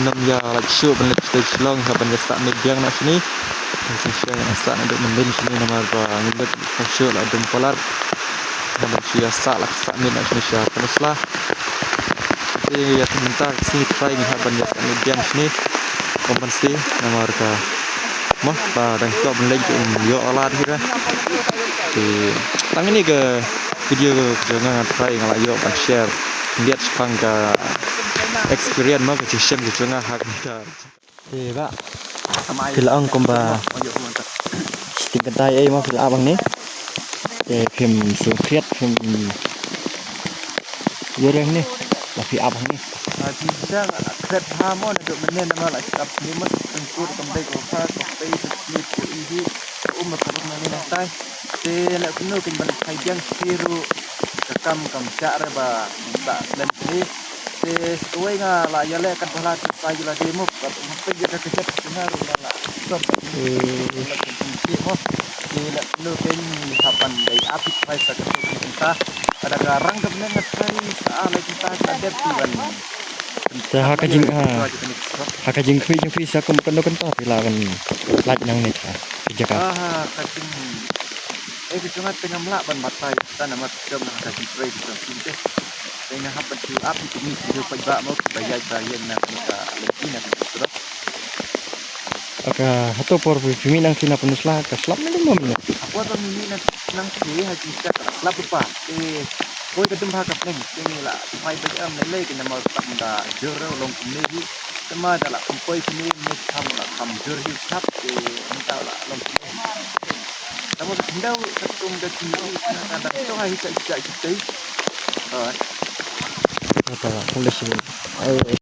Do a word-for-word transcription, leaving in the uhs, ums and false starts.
ngin ym ïa lait shuh ban leit shatei sha Shillong haba ngi sah miet biang na shane. Ngi shu sah naduh mynnin shane namar ba ngi leit shuh la dum palat. Haba ngi shu ïa sah la sah miet na shane sha Pynursla. Te ïa mynta ka sngi trai ngi hap ban ïa sah miet biang shane. Kum ban sdang namar ka mo ba dang kwah ban leit um ïoh lad hi ba. Te tang ine ka video ka jong nga, nga try nga la ïoh ban share khyndiat shaphang ka experience mo ka jingshem ka jong nga ha kane ka. Te bah, phi la ong kumba shiteng kynthai ei mo phi la ap hangne. Te phim sngewkhriat phim ïoh reng ne ba phi ap hangne. Ah, phi sdang, ah, khriat bha mo naduh mynne namar la sdang ne mo, tengkur kam dei ko kha ko pei ko pei ko ihi ko um ko rum ne nang tai. Te leh kumno kin ban phai biang shi ruh ka kam kam shah re ba ba lem te. Te sa kawei nga la ïaleh kat ba la te sa ïa la dei mo, ba pynpeit ïa ka kjat ka jong nga ruh nga la sop. Hmm. La ka jingpeit mo. Te leh kumno kin hap ban dei ap ïa phai sa ka tu ka mynta. Ada ka rang ka bneng nga phai sa ah leh mynta ka dep ki ban. Te ha ka jing, ha, ha ka jingkhmih jong phi sa kum kano kano phi la ban lait nangne ha ka jaka. Ah, ha ka jing, eh, ka jong nga te ngam lah ban batai ta namar ka jong nga ha ka jingtrei ka jong phi te. Te nga hap ban shu ap ïa kine ki briew paidbah mo kiba ïaid ba ïeng na kane ka lynti na kane ka surok. Ka hato por phi mih nangtei na Pynursla ka slap ne ym mih? Ka por ba ngi mih nangtei ha jingshit ka la slap bha. Te poi ka dum ha ka pneng te ngi la phai ba ïa lei lei ka namar ka da jur long kumne hi. Te ma da la kum poi kumne ne kham la kham jur hi khap te ngi ta la long kumne. Tamo ka khyndew ka kum da ti ka da to ha hi ka ïa ki tei. Oi. Kata la kum da shi. Ai, ai,